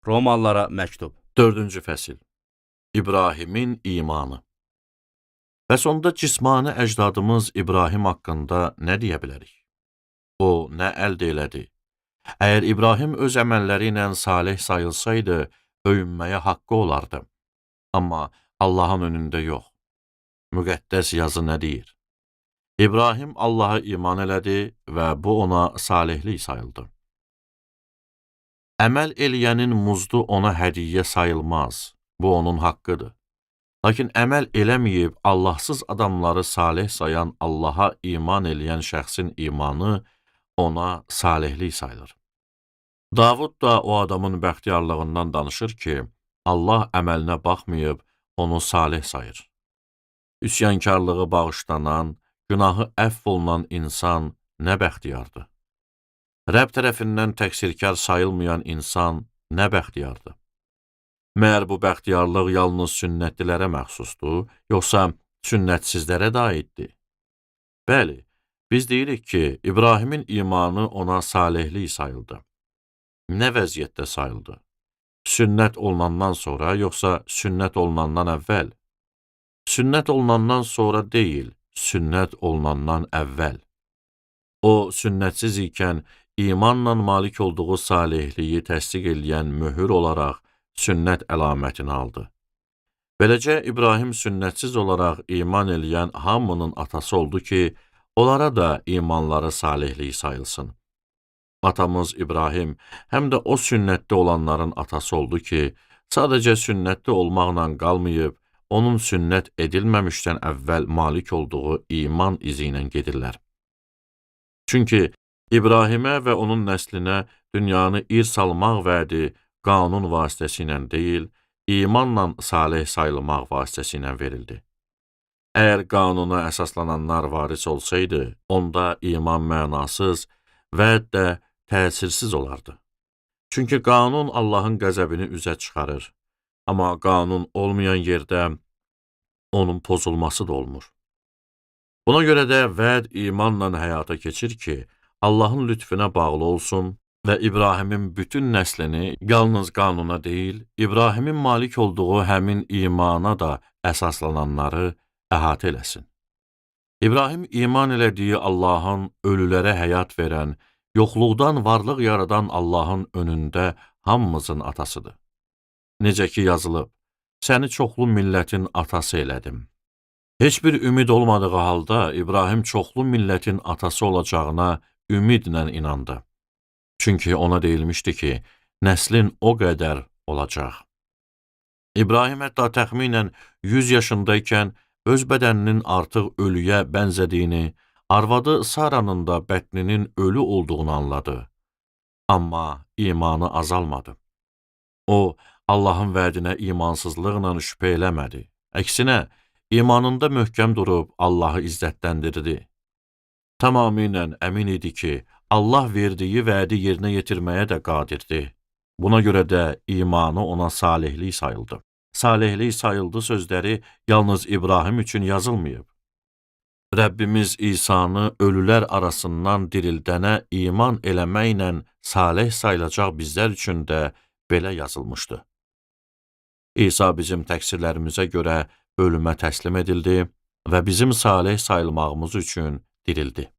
Romalılara məktub. 4-cü fəsil. İbrahimin imanı. Bəs onda cismani əcdadımız İbrahim haqqında nə deyə bilərik? O nə əldə elədi? Əgər İbrahim öz əməlləri ilə salih sayılsaydı, öyünməyə haqqı olardı. Amma Allahın önündə yox. Müqəddəs yazı nə deyir? İbrahim Allaha iman elədi və bu ona salihlik sayıldı. Əməl eləyənin muzdu ona hədiyyə sayılmaz. Bu onun haqqıdır. Lakin əməl eləməyib Allahsız adamları salih sayan Allaha iman eləyən şəxsin imanı ona salihlik sayılır. Davud da o adamın bəxtiyarlığından danışır ki, Allah əməlinə baxmayıb onu salih sayır. Üsyankarlığı bağışlanan, günahı əfv olunan insan nə bəxtiyardır. Rəbb tərəfindən təqsirkar sayılmayan insan nə bəxtiyardır. Məyər bu bəxtiyarlıq yalnız sünnətlilərə məxsusdur, yoxsa sünnətsizlərə də aiddir? Bəli, biz deyirik ki, İbrahimin imanı ona salihlik sayıldı. Nə vəziyyətdə sayıldı? Sünnət olunandan sonra, yoxsa sünnət olunandan əvvəl? Sünnət olunandan sonra deyil, sünnət olunandan əvvəl. O, sünnətsiz ikən imanla malik olduğu salihliyi təsdiq eləyən möhür olaraq sünnət əlamətini aldı. Beləcə, İbrahim sünnətsiz olaraq iman eləyən hamının atası oldu ki, onlara da imanları salihlik sayılsın. Atamız İbrahim həm də o sünnətdə olanların atası oldu ki, sadəcə sünnətdə olmaqla qalmayıb, onun sünnət edilməmişdən əvvəl malik olduğu iman izi ilə gedirlər. Çünki İbrahimə və onun nəslinə dünyanı irs almaq vədi qanun vasitəsilə deyil, imanla salih sayılmaq vasitəsilə verildi. Əgər qanuna əsaslananlar varis olsaydı, onda iman mənasız, vəd də təsirsiz olardı. Çünki qanun Allahın qəzəbini üzə çıxarır. Amma qanun olmayan yerdə onun pozulması da olmur. Buna görə də vəd imanla həyata keçir ki, Allahın lütfünə bağlı olsun və İbrahimin bütün nəslini yalnız qanuna deyil, İbrahimin malik olduğu həmin imana da əsaslananları əhatə eləsin. İbrahim iman elədiyi Allahın ölülərə həyat verən, yoxluqdan varlıq yaradan Allahın önündə hamımızın atasıdır. Necə ki yazılıb, səni çoxlu millətin atası elədim. Heç bir ümid olmadığı halda İbrahim çoxlu millətin atası olacağına ümidlə inandı. Çünki ona deyilmişdi ki, nəslin o qədər olacaq. İbrahim hətta təxminən 100 yaşındaykən öz bədəninin artıq ölüyə bənzədiyini, arvadı Saranın da bətninin ölü olduğunu anladı. Amma imanı azalmadı. O, Allahın vədinə imansızlıqla şübhə eləmədi. Əksinə, imanında möhkəm durub Allahı izzətləndirdi. Tamamilə əmin idi ki, Allah verdiyi vədi yerinə yetirməyə də qadirdir. Buna görə də imanı ona salihlik sayıldı. Salihlik sayıldı sözləri yalnız İbrahim üçün yazılmayıb. Rəbbimiz İsa'nı ölülər arasından dirildənə iman eləməklə salih sayılacaq bizlər üçün də belə yazılmışdı. İsa bizim təqsirlərimizə görə ölümə təslim edildi və bizim salih sayılmağımız üçün dirildi.